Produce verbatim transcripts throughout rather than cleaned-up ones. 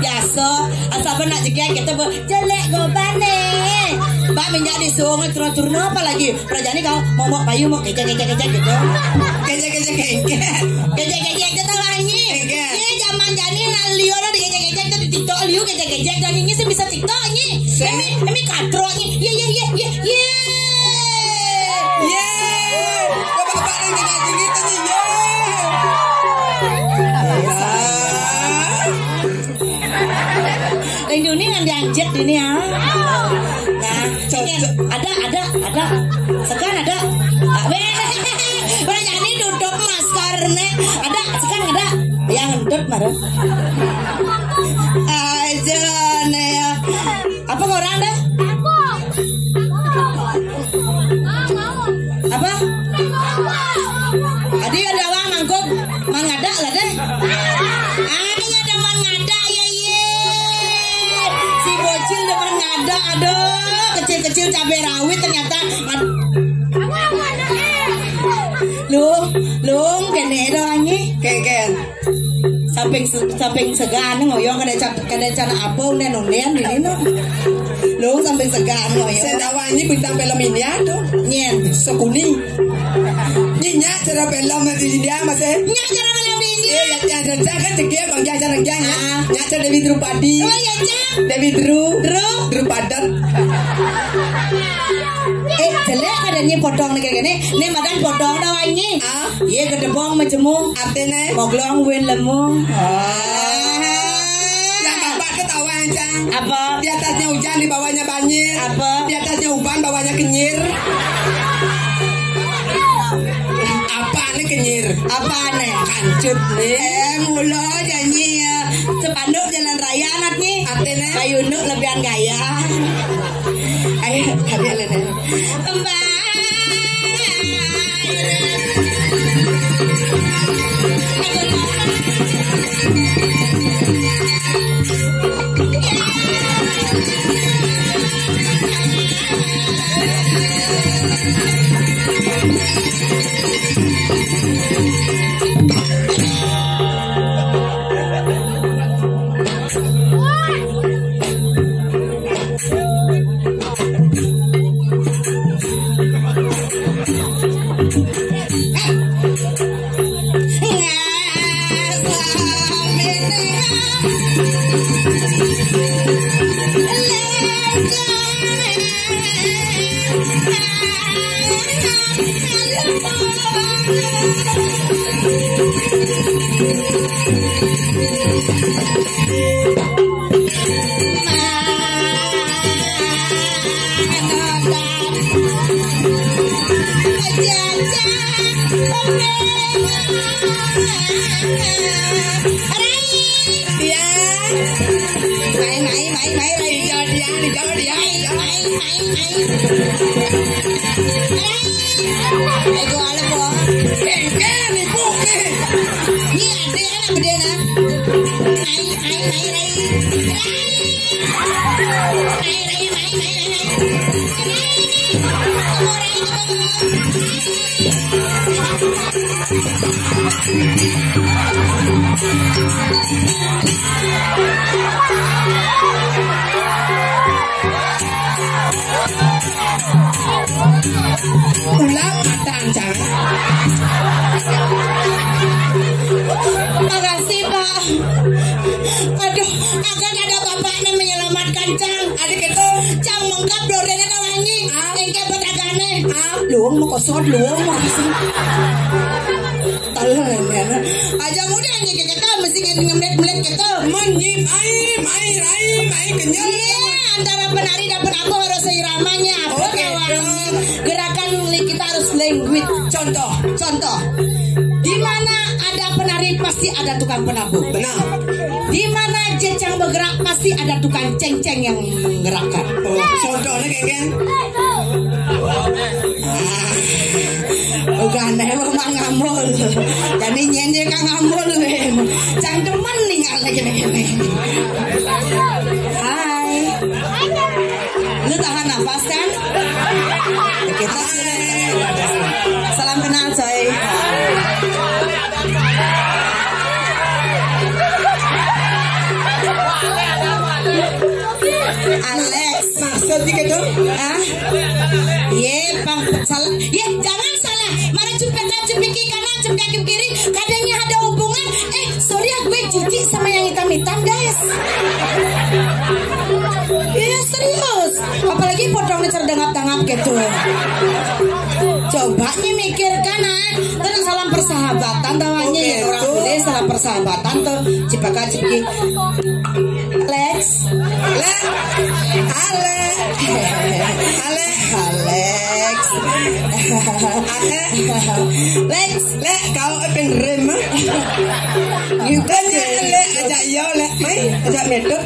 Biasa, asal nak jegat kita ber-, jelek gobane. Bak minyak di sungai turun-turun apa lagi? Kerajaan ni kau momok payu, mau kecek, kecek, kecek gitu. Kecek, kecek, kecek. Kecek, kecek, kecek, tahu ni? Kecek. Ni zaman jani nak liur ada kecek, kecek, tu di TikTok liur kecek, kecek, jani ni saya bisa TikTok ni. Saya? Emi, emi katro ni. Ye, ye, ye, ye, ye. Ye. Bapak-bapak ni kena gini tadi, ye. Rindu ni ngan dianjek ni, ah. Nah, cocok. Ada, ada, ada. Segan ada. Ah, weh, weh, jadi tutup masker ni. Ada, segan ada. Yang entut baru. Aja ni ya. Apa orang dah? Apa? Adi ada orang mangkuk, mangadak lah deh. Ah, iya ada mangadak, ya, iya. Si bocil ada mangadak, aduh, kecil-kecil cabai rawit ternyata. Lu, lu, kene doang ni. Ken, ken. Samping se-, samping segan ngoyong kada cap-, kada cana apa unden-unden ini no. Lu samping segan ngoyong. Saya tahu ini bintang film India tu. Nyen. Sekuni. Ini nyak cara film di India masih. Nyak cara film di India. Eh, yang, yang, yang, yang kan cekia bang, yang cara yang, ya. Ah. Nyak cara Dewi Drupadi. Oh, iya, Cak. Dewi Dru. Dru. Drupadat. Eh, jelek ada ni potong ni kayak gini. Ni makan potong dah, Wan, ni. Ah. Iya, gedebong majemung. Artinya? Moglong win lemu. Ah. Yang bapak ketawa, Cang. Apa? Di atasnya hujan, di bawahnya banjir. Apa? Di atasnya uban, bawahnya kenyir. Apa ni kenyir? Apa ni? Kancut ni. Eh, mula janji ya. Sepanduk jalan raya anak ni. Artinya? Bayunuk lebihan gaya. Ayo, tapi ada. Mai, mai, mai, mai, mai. Dijawab dia, dijawab dia. Mai, mai, mai, mai. Rai. Ego alam po. Eh, eh, ni buke. Ni ada anak dia na. Rai, rai, rai, rai. Rai. Rai, rai, rai, rai, rai. Rai. Rai. Ulah matang, Cang. Makasih, Pak. Aduh, akan ada bapaknya menyelamatkan, Cang. Adik itu. Cang mengkap dordene kawangi. Ah. Engke pedagane. Ah. Luang mau kosot, luang mau. Tolong ya. Aja mudah aja kita mesti ngemlet-ngemlet gitu. Menyim, ai, mai, rai, mai, kenyal. Iya, antara penari dan penabur harus seiramanya. Apa, oke, kawan? Gerakan kita harus language. Contoh. Contoh. Di mana ada penari pasti ada tukang penabur. Benar. Di mana jecang bergerak pasti ada tukang cengceng yang menggerakkan. Oh, contohnya kayak gini. Ah. Bukan, emang mak ngambul. Jadi nyen dia kan ngambul, Win. Cang demen nih kalau gini-gini. Hai. Lu tahan nafas kan? Oke, tes dulu. Salam kenal, coy. Alex. Maksudnya gitu? Ah? Ye, Bang, salah. Ye, jangan salah. Mana cupek, cupek kiri kanan, cupek kiri. Katanya ada hubungan. Eh, sorry ya, gue jijik sama yang hitam-hitam, guys. Iya, serius. Apalagi potongnya terdengap-dengap gitu. Coba nih mikirkan, ah. Terus salam persahabatan, tawanya ya, orang boleh salam persahabatan tuh. Cipaka, cipiki. Lex. Lex. Ale. Ale. Alex. Ake. Lex. Lek, kau epeng rem, ah? Bukannya lek, ajak yo, lek. Mai, ajak metut.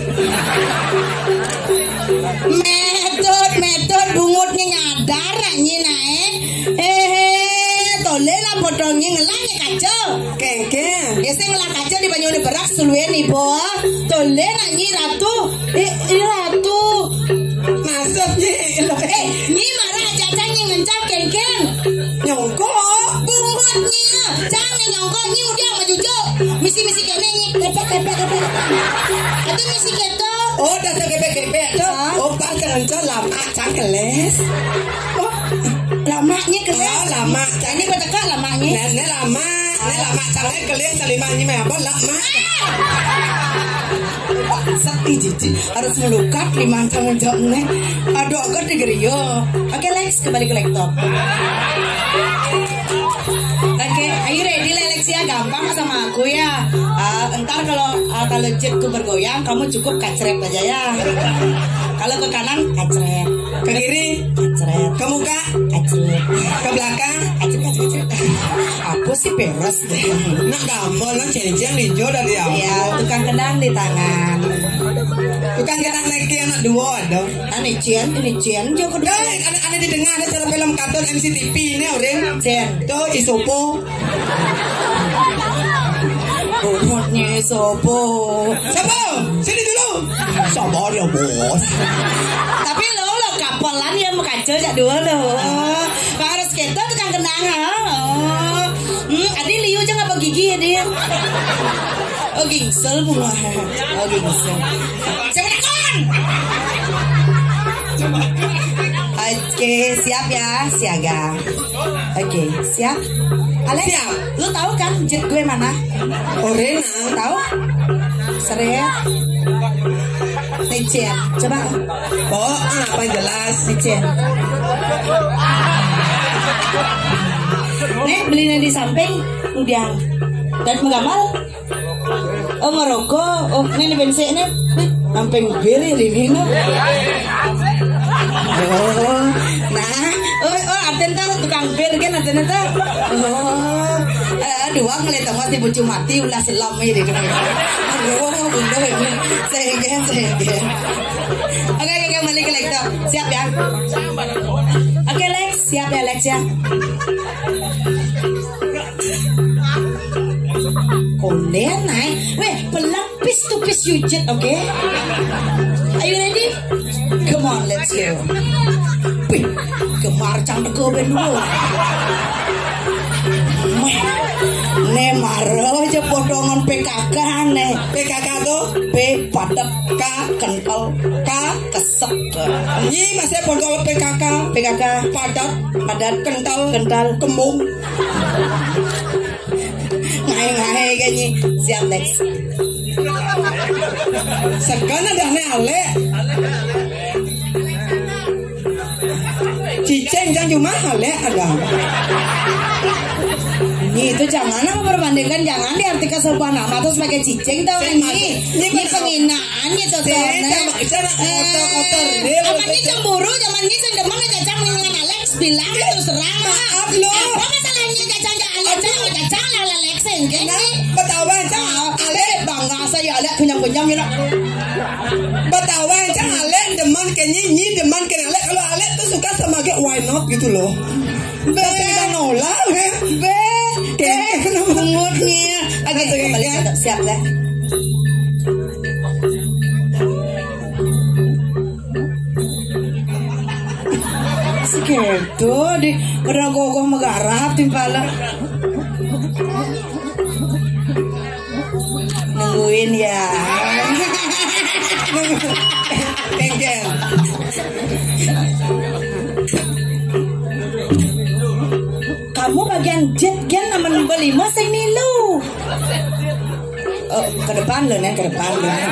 Metut, metut, bungutnya nyadar, nyi nae. Hehe, tole lah potongnya ngelah nih kaca. Kengkeng. Ya, sing ngelah kaca di banyu ini berak, suluin ibu. Tole nak nyi ratu. Eh, eh, ratu. Masuk, nyi. Eh, nyi marah aja, aja nyi ngencak, kengkeng. Nyongkok. Bungutnya. Jangan nyongkok, nyi udah sama jujuk. Misi-misi kene, nyi. Kepek, kepek, kepek. Itu misi keto. Oh, dasar kepek-kepek tuh. Hah? Oh, pas kencang lama, cang keles. Oh, lamanya keles. Oh, lama. Ini betul kak lamanya. Nah, ini lama. Ini lama, cang keles, salima ini mah apa, lama. Sakti cici. Harus melukat, lima cang menjawab nih. Aduh, aku di gerio. Oke, Lex, kembali ke laptop. Oke, are you ready, Lex, ya? Gampang sama aku, ya. Ah, ntar kalau, ah, kalau jetku bergoyang, kamu cukup kacret aja, ya. Kalau ke kanan, kacret. Ke kiri, kacret. Ke muka, kacret. Ke belakang, kacret, kacret, kacret. Apa sih, beres deh. Nak gampang lah, ceng-ceng ninjo dari aku. Iya, tukang kendang di tangan. Tukang kendang naik ke anak dua ada. Ini Cian, ini Cian, jauh kedua. Ada, ada didengar, ada cara film kartun M C T V ini, orang. Cian. Tuh, Isopo. Bobotnya Isopo. Siapa? Sini dulu. Sabar ya, Bos. Tapi lo, lo kapelan ya, mau kaca jak dua lo. Harus kita tukang kendang, ha? Oh. Hmm, adi liu aja ngapa gigi ya, dia? Oh, gingsel bunga. Oh, gingsel. Siapa tekan? Oke, siap ya, siaga. Oke, siap. Alex, siap. Lu tahu kan jet gue mana? Orange. Tahu? Seret. Licin. Coba. Oh, apa jelas? Licin. Nih, belinya di samping, udah. Dan menggamal. Oh, ngerokok. Oh, ini bensin nih. Sampai ngubir ya ini, no. Oh, nah. Oh, oh, ada ntar tukang bir kan, ada ntar. Oh, eh, dua ngeliat sama si bucu mati, ulah selam ya, dia. Oh, bunda ini. Sehingga, sehingga. Oke, oke, kembali ke laptop. Siap ya? Oke, Lex. Siap ya, Lex, ya? Konden, eh. Weh, pelan, piece to piece you jet, oke? Are you ready? Come on, let's go. Wih, gemar cang teko ben dulu. Weh, ne maro aja potongan P K K ne. P K K tuh? P padat, K kental, K kesek. Ini masih potong P K K. P K K. Padat. Padat. Kental. Kental. Kembung. Ngahe-ngahe kayaknya. Siap, Lex. Sekarang ada aneh alek. Cicing, jangan cuma alek ada. Ini itu jangan apa perbandingan, jangan diartikan sebuah nama terus pakai cicing, tau kan, ini? Ini penghinaan gitu, tau, kan? Otor-otor, apa ini cemburu, zaman ini sing demen aja, jangan dengan Alex, bilang terus terang. Maaf, lo. Apa masalahnya, Caca? Alex, Caca, Alex, enggak sih? Betawa, Cang. Alek, bangga saya, Alek, kenyang-kenyang, ya, nak. Betawa, Cang, Alek, demen. Kan kayaknya nyi demen kan Alek. Kalau Alek tuh suka sama Agek, why not gitu loh. Be, kita nolak, be. Be, be, bengotnya. Oke, kembali, siap, ya. Segitu di pada gogoh megarap timpala. Nungguin ya. Kengken. Kamu bagian jet gen namen belima sing milu. Oh, ke depan lo, Neng, ke depan lo, Neng.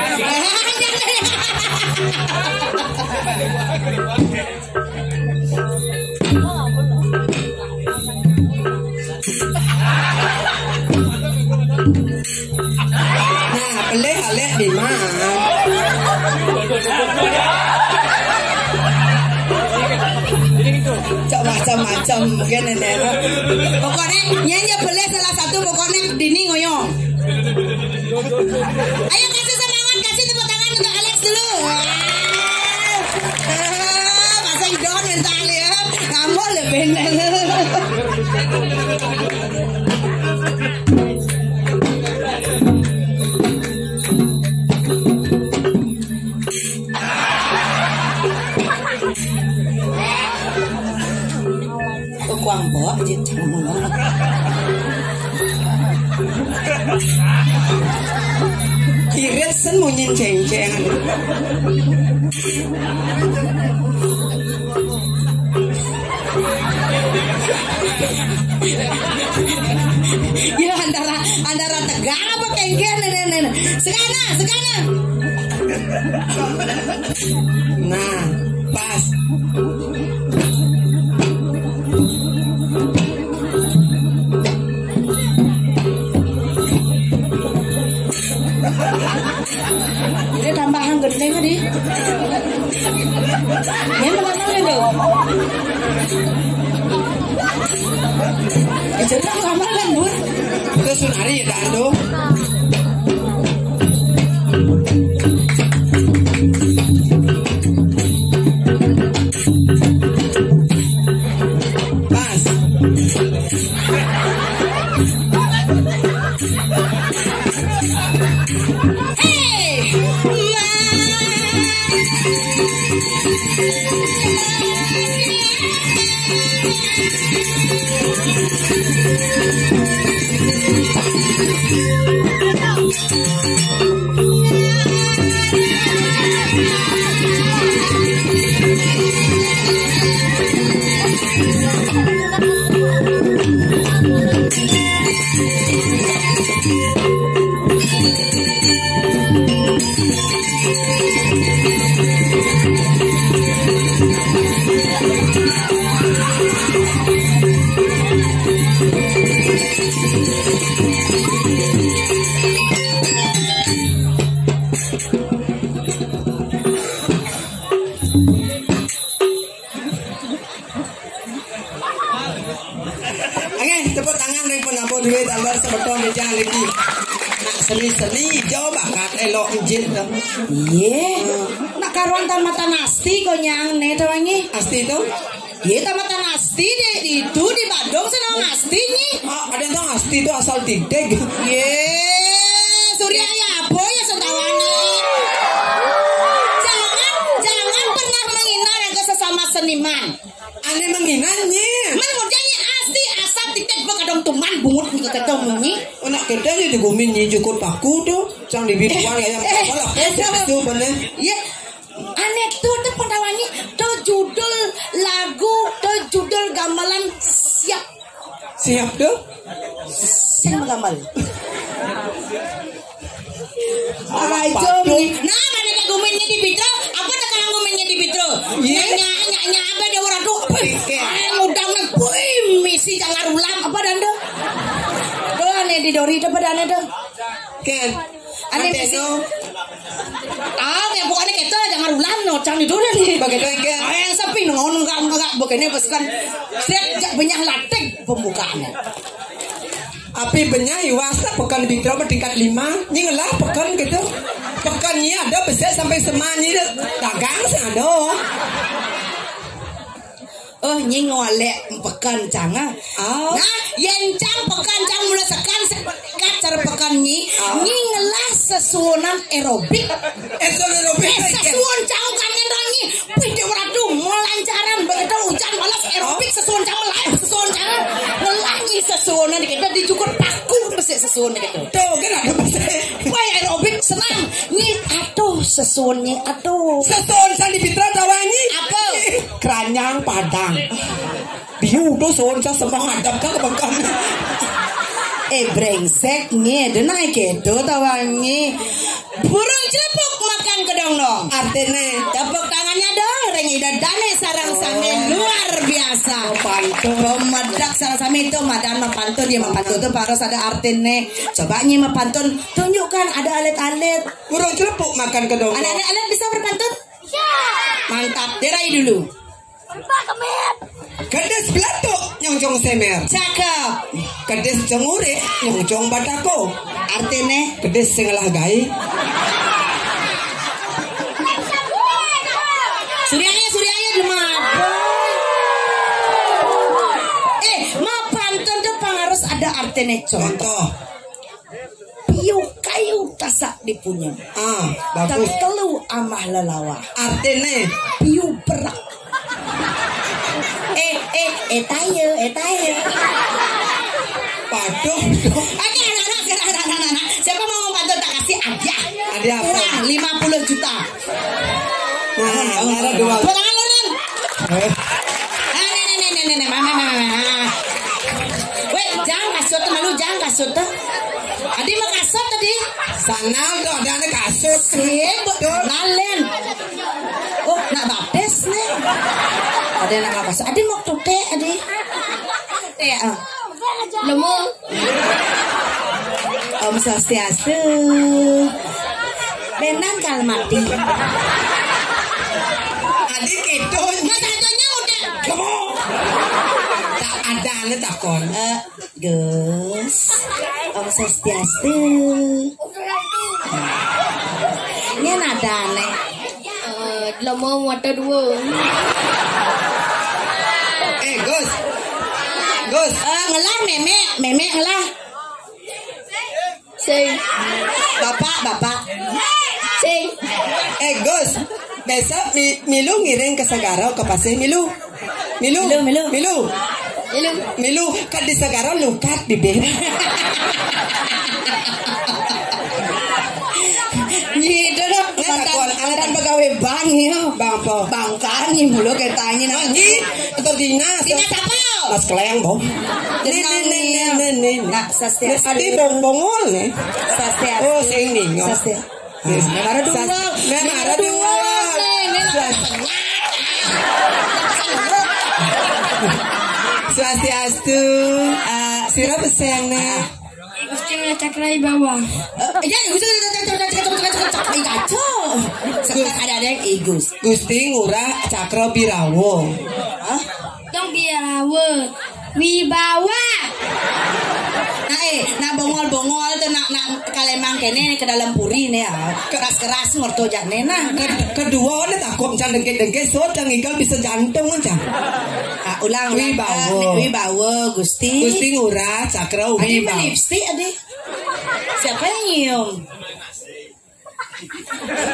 Nah, pelih alik di mana? Cok macam-macam mungkin ini. Pokoknya nyanyi pelih salah satu, pokoknya dini ngoyong. Ayo kasih semangat, kasih tepuk tangan untuk Alex dulu. Wah. Ah, pasang don mental ya. Kamu lebih. Tukwang bok jit. Kirit sen munyin cengceng. Ya, antara antara tegang apa kengken, nenek, nenek. Sekarang, sekarang. Nah, pas. Ini tambahan gede tadi. Ini mana itu? Itu tak lama kan, Bun? Itu sunari ya, Dando. Pas. Hey! Oke, tepuk tangan ring penabuh duit tambah sebeton di jalan lagi. Nak seni-seni hijau bakat elok jin tu. Iya. Nak karuan tamatan asti konyang ne tawangi. Asti tu? Iya, tamatan asti deh, itu di Badung senang asti nyi. Ah, ada tau asti tu asal titik. Iya, Surya ya apa ya setawane. Jangan jangan pernah menghina raga sesama seniman. Ane menghina nyi. Men model nyi asti asal titik gua kadang tuman bungut gitu kadang nyi. Anak kita aja digumin nyi cukup paku tu. Sang dibiduan kayak eh, malah eh, itu bener. Iya. Ane tu tu pendawangi tu judul lagu tu judul gamelan siap. Siap tu? Sing gamel. Ayo ni. Nah, mana tak gumin nyi di Pitra? Apa tak kalang gumin nyi di Pitra? Iya. Nyanyi nyanyi apa dia orang tu? Oke. Ayo ngudang nang. Wih, misi jangan ulam apa dan tu? Tu ane di Dori tu apa dan tu? Ken. Ane misi. Ah, kayak bukannya kita jangan ulam no, cang itu nih. Bagaimana ke? Ah, yang sepi no, enggak enggak begini pasukan. Siap jak banyak latih pembukaannya. Api benya iwasa peken Bitra bertingkat lima, nyi ngelah peken gitu. Peken nyi ada besar sampai seman nyi dagang sing ada. Oh, nyi ngolek peken cang ah. Oh. Nah, yen cang peken cang mula sekan sekat cara peken nyi, oh, nyi ngelah sesuunan aerobik. Eh, soal aerobik. Eh, sesuun cang kan nyenang nyi. Wih, Dewa Ratu, melancaran begitu hujan balas aerobik sesuun cang melahir sesuun cang. Ngelah nyi sesuunan kita dicukur paku besik sesuun gitu. Tuh, kan ada besik. Wih, aerobik senang. Nyi atuh sesuun nyi atuh. Sesuun sandi Bitra tawangi. Apa? Keranyang Padang. Biu tuh soal saya semua hadap kan bekam. Eh, brengsek nyi, ada naik itu tawangi. Burung celepuk makan kedong dong. Artinya tepuk tangannya dong, ring ida dane sarang sami luar biasa. Pantun. Pemedak sarang sami itu madan mapantun dia mapantun tuh harus ada artinya. Coba nyi mapantun, tunjukkan ada alit-alit. Burung celepuk makan kedong dong. Alit-alit bisa berpantun? Mantap, dirai dulu. Kedis belatuk nyongjong semer. Cakep. Kedis cenguri nyongjong batako. Artine? Kedis sing ngelah gai. Suriaya, Suriaya, demam. Eh, mapantun tuh pang harus ada artine. Contoh. Piu kayu tasak dipunya. Ah, bagus. Tetelu amah lelawah. Artine? Piu berak. Eh, eh, eh, tayo, eh, tayo. Waduh. Oke, anak-anak, sekarang anak-anak. Siapa mau membantu tak kasih hadiah? Hadiah apa? Uang lima puluh juta. Nah, ada dua. Tepuk tangan, Lurun. Eh. Ah, nih, nih, nih, nih, nih, nih, mama, mama, mama. Weh, jangan kasut tuh, malu, jangan kasut tuh. Adi mau kasut tadi. Sana tuh ada, ada kasut. Sip, lalen. Oh, nak baptis nih. Ada nak kasut. Adi mau tuke, Adi. Eh, ah. Lemu. Om Swastiastu. Benan kal mati. Adi gitu. Mas Antonnya udah. Kamu. Tak ada, lu takon. Eh, Gus. Om Swastiastu. Ini ada aneh. Eh, lemu mata dua. Eh, Gus. Gus. Eh, ngelah memek, memek ngelah. Sing. Bapak, bapak. Sing. Eh, Gus. Besok mi- milu ngiring ke Segara, ke pasir milu. Milu. Milu, milu. Milu. Milu. Milu, kan di Segara lukat di bawah. Gitu dong. Mantan, mantan pegawai bank ya. Bank apa? Bank kan, nih, mulu kayak tanya. Lagi, atau dinas? Dinas apa? Mas Kleng, Bong. Nih, nih, nih, nih, nih, nih. Nah, Swastiastu. Adi bong bongol nih. Swastiastu. Oh, sing nih, nyok. Swastiastu. Yes. Memang ada dua. Memang ada dua. Swas- Swastiastu. Ah, sira beseng nih. Gusti Ngurah Cakra Wibawa. Eh, ya, Gusti Ngurah Cakra Wibawa. Sekarang ada, ada yang Igus. Gusti Ngurah Cakra Birawa. Hah? Tong Birawa. Wibawa. Nah, eh, nak bongol-bongol tuh, nak, nak kalemang kene ke dalam puri nih ya. Keras-keras mertojak nih nah. Ke- kedua udah takut macam dengke-dengke, so tang igal bisa jantung macam. Ah, ulang, ulang. Wibawa. Eh, Wibawa, Gusti. Gusti Ngurah Cakra Wibawa. Adi melipstik, Adi. Siapa yang nyium?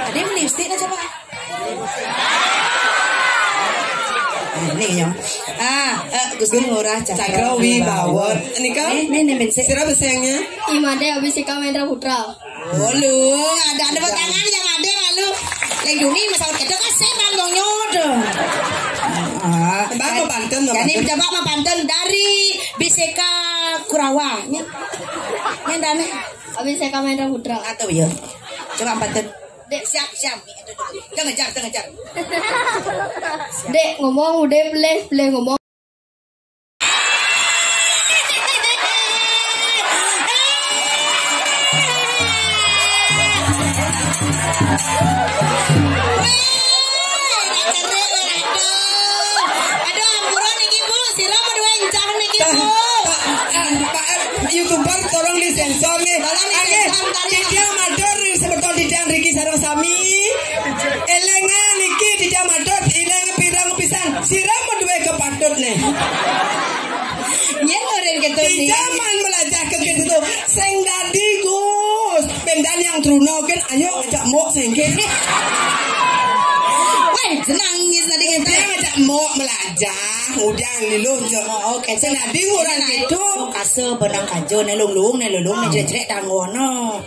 Adi melipstik dah coba. Ini nyium. Ah, eh, Gusti Ngurah Cakra Wibawa. Nika? Ini, ini, ini, sira besengnya? Imade Abisika Mahendra Putra. Oh, lu, ada, ada tangan yang ada malu. Leng Duni, masalah kita kan saya bang dong nyodo. Ah, bang mau pantun, mau jadi pantun. Coba mau pantun dari Biseka Kurawa. Nya, nya dane. Abiseka Mahendra Putra. Atau ya. Coba pantun. Dek, siap, siap. Kita ngejar, kita ngejar. Dek, ngomong udah, boleh, boleh ngomong. Aduh, ampura niki, Bu. Sira mau dua incah niki, Bu. Pak, eh, YouTuber tolong disensor nih. Tolong disensor, tadi. Titiang matur semeton titiang riki sareng sami. Elingan iki titiang matur, eling pirang pisan. Sira duwe kepatut nih. Nyen ngoren keto nih. Di zaman melajah ke gitu. Sing dadi Gus. Bendan yang Truno kan, ayo ajak mok sengke. Woi, senang nih tadi kita. Dia ngajak mok melajah, udah lilo. Oh, oke. Sing dadi orang itu. Kaso benang kajo, nelung-lung, nelung-lung, nejelek-jelek tanggono.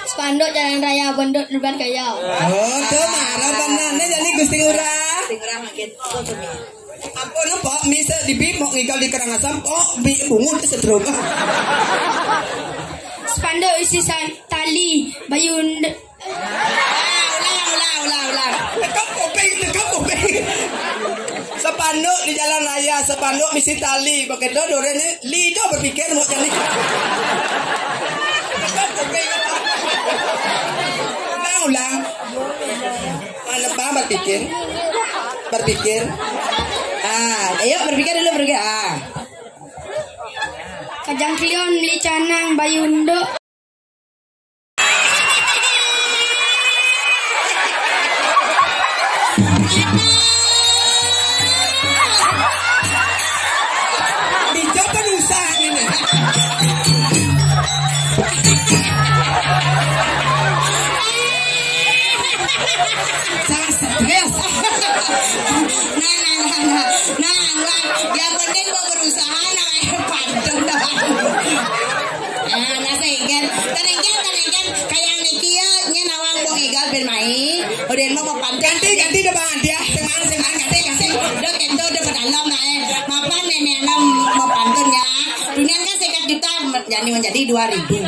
Spanduk jalan raya, bendut lebat gaya. Oh, tuh marah benar nih jadi Gusti Ngurah. Gusti Ngurah makin. Ampun, Pak, bisa di Bimo ngigal di Karangasem, oh, bi bungut setrum. Spanduk isi sa-, tali, bayun. Ah, ulang, ulang, ulang, ulang. Tekap kuping, tekap kuping. Sepanduk di jalan raya, sepanduk misi tali. Begitu, dorene, lido berpikir mau jadi. Tekap kuping. Ulang, ulang. Mana, Bang, berpikir? Berpikir. Ah, ayo berpikir dulu, berpikir. Ah. Kajang klion beli canang bayunduk. Dicoba usaha ini. Sangat stres. Nah, nah, nah, nah. Nah, wah, yang penting mau berusaha, nah, pantun doang. Nah, nah, sengken. Tenengken, tenengken. Kayak niki ya, nyen awang mau igal ben mai. Udah mau pantun. Ganti, ganti deh, Bang. Dia, teman, teman, ganti, ganti. Udah kento, udah pedalem, nah, eh. Mapan nenek enam mau pantun ya. Dunia kan sekat juta, jadi menjadi dua ribu.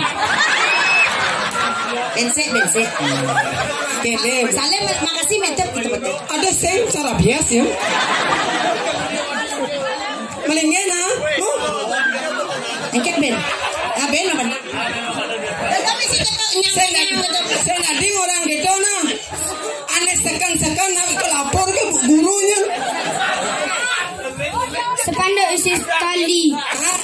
Bensek, bensek. Oke, deh. Salim, makasih, mantap, gitu, betul. Ada sing cara bias ya. Melingin, ah. Tuh. Engket, Ben. Ah, Ben, apa? Tapi sih, kita nyang, saya nyang, nggak, gitu. Saya nggak dengar orang gitu, nah. Aneh sekan-sekan, nah, itu lapor ke gurunya. Sepanduk isi tali. Hah?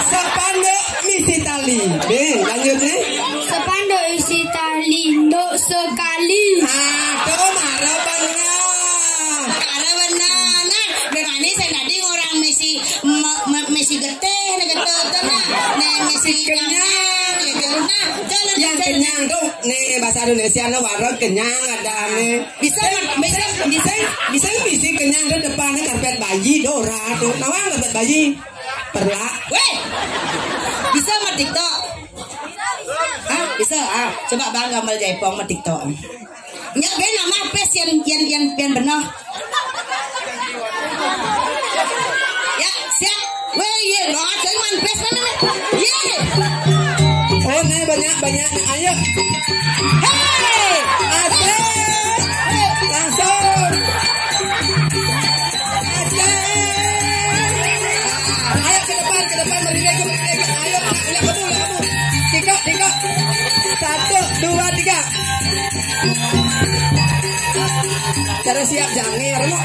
Sepanduk misi tali. Deh, lanjut, deh. Sepanduk isi tali, nduk sekali. Aduh, marah benar. Marah benar. Nah, berani saya tadi orang misi, me-, me-, misi getih, nih, getih, tuh, nah. Nih, misi kenyang, gitu. Nah, jangan yang kenyang tuh, nih, bahasa Indonesia, nah, warung kenyang, ada, nih. Bisa, bisa, bisa, bisa misi kenyang ke depannya karpet bayi, Dora tuh. Nawang karpet bayi. Perla. Weh. Bisa sama TikTok? Hah? Bisa? Ah, coba Bang gambar jaipong sama TikTok. Nyak, Ben, nama apa sih yang, yang, yang, yang benar? Ya, siap. Weh, iya, lo ada yang main best mana, nih? Iya. Oh, nih banyak, banyak. Ayo. Hei, ada. Langsung. Ada. Ayo ke depan, ke depan, berdiri, ke depan. Ayo, lihat kamu, lihat kamu. Tiga, tiga. Satu, dua, tiga. Cara siap jangir, mau.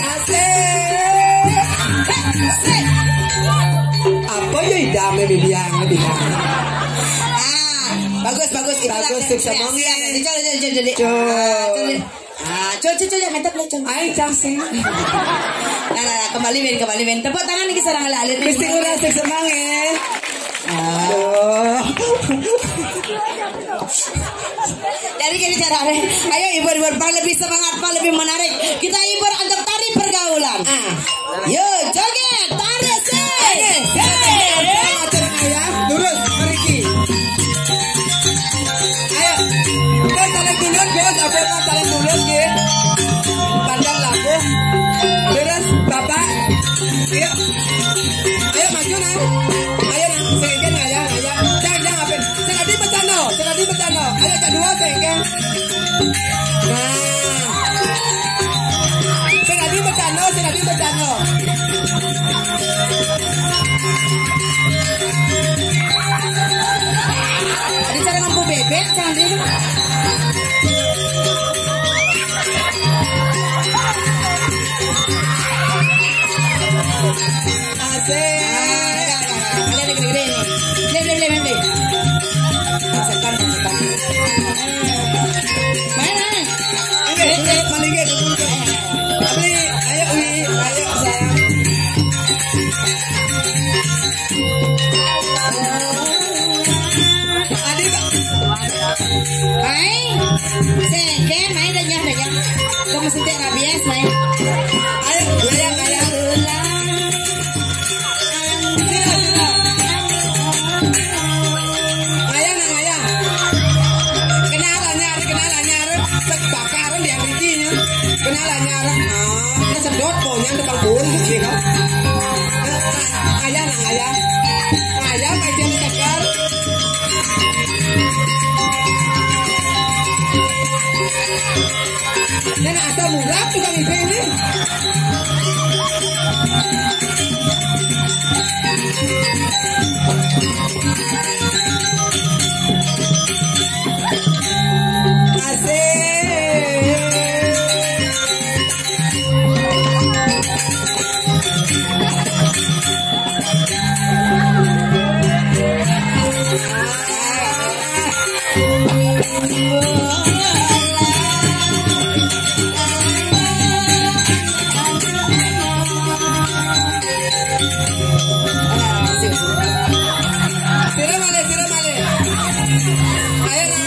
Asik. Apa ya idamnya bibiang, bibiang? Ah, bagus, bagus. Itu bagus, lagi, sukses, ya, Bang. Siap. Coba, coba, coba, coba. Coba. Ah, coba. Ah, coba, coba, coba, mantap lah, coba. Ayo, cang sih. Nah, nah, nah, kembali, Ben, kembali, Ben. Tepuk tangan nih, sareng alit-alit. Mesti kurang sukses, Bang, ya. Aduh. Dari gini caranya. Ayo, hibur-hibur, Pak, lebih semangat, Pak, lebih menarik. Kita hibur antar tari pergaulan. Ah. Yo, joget, tarik sih. Oke, siap, siap, siap, siap, ya. Lurus, meriki. Ayo. Kita saling dulur, Gus. Apa yang saling dulur, Gus? Pandang labuh. Lurus, Bapak. Ayo. Ayo, maju, nah. Ayo, nah. Sengken, ngaya, ngaya. Jangan, jangan, apa? Sing adi pecano, sing adi pecano. Ayo, kedua, sengken. Nah. Mana? Ini, ini, paling gak dulu. Tapi, ayo, Wi, ayo, sayang. Adik, Mai, sengke, mai, danyah, danyah. Kamu suntik rabies, mai. Ayo, ayo, ayo. Ayo, nang, ayo. Kenal anyar, kenal anyar. Cek bakaran di Amerikanya. Kenal anyar. Ah, kesedot, pokoknya tukang bun, gitu. Ayo, nang, ayo. Ayo, kajian segar. Dan asam urat juga di sini. Asik. Sira malih, sira malih. Ayo, nah.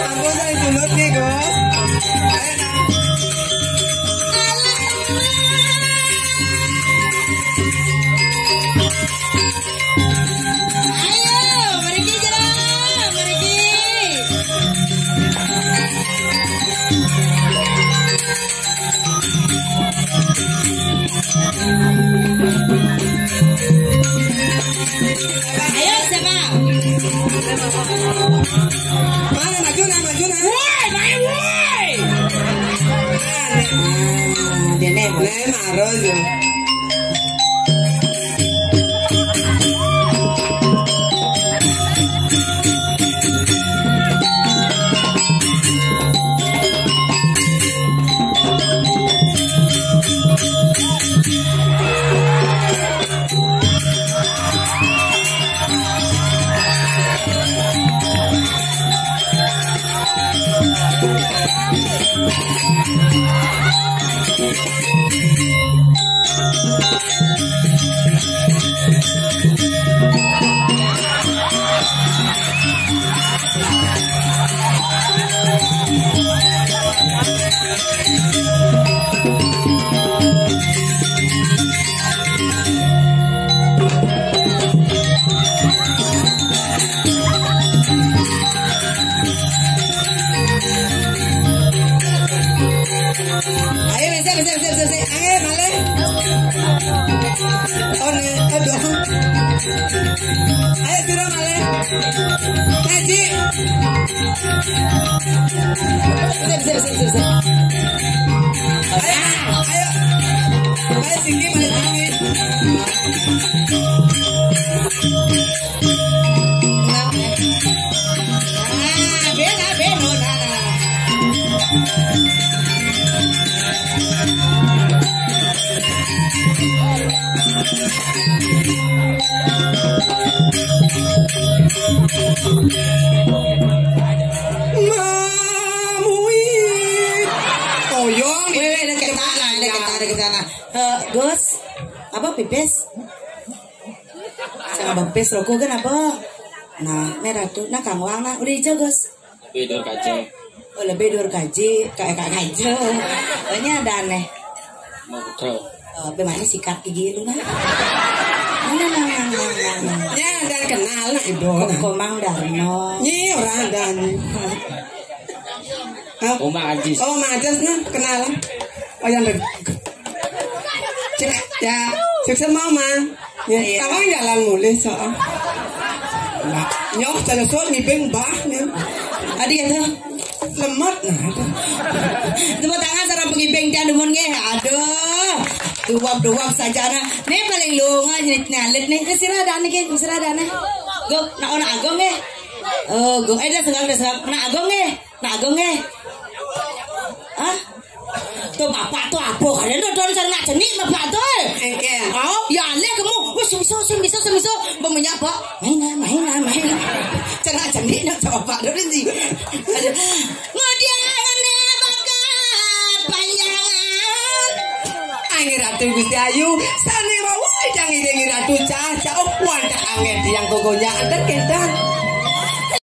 Ampun, saya sunat nih, Gus. Ayo, nah. Ayo, mriki jero, mriki. Ayo, siapa? Mana maju, nah, maju, nah. Woi, mai, woi. Ah, dene. Nek maro yo. Ayo, bisa, bisa, bisa, bisa, bisa. Ayo, malih. Oh, nih, aduh. Ayo, sira malih. Ngaji. Bisa, bisa, bisa, bisa, bisa. Ayo, ayo. Ayo, singgi, malih, singgi. Ah, bela, bela, nah, nah, nah. Mamui. Toyong. Weh, weh, deketan lah, deketan, deketan lah. Eh, Gus, apa pipis? Sing abang pis rokok kan apa? Nah, merah tuh, nah kang wang nah, udah hijau, Gus. Lebih dur kaje. Oh, lebih dur kaji, kayak kak kaje. Oh, ini ada aneh. Mau betul. Oh, bagaimana sikat gigi lu nah? Mana nang nang nang nang nang. Ya, dan kenal nah ibu. Komang Darno. Nyi orang dan. Hah? Oma Ajis. Oh, Oma Ajis nah, kenal. Oh, yang Cek, ya, sukses mau, Ma. Ya, iya. Tawang jalan mulih soal. Nah, nyoh cara soal ngibing bah nih. Adi ya tuh. Lemat nah. Tepuk tangan sareng pengibing dan dumun nggih. Aduh. Duwap-duwap saja nah. Nih paling lunga nih nyalit nih. Kesira ada nih, kesira ada nih. Go, nak anak agung nggih. Oh, go. Eh, dah segang, dah segang. Nak agung nggih. Nak agung nggih. Hah? To bapak to aboh, kare lho, don, cara ngajeni bapak to. Engke. Oh, ya le kemu. Wis iso, sing iso, sing iso. Mbok menyapa? Main, main, main. Cara ngajeni nang bapak to ndi? Aduh. Ngudiane bakat panjangan. Angin Ratu Gusti Ayu, sane wau sedang ngiringi Ratu Cah, Cah, oh, wanda angin tiang kokonya, antar kendang.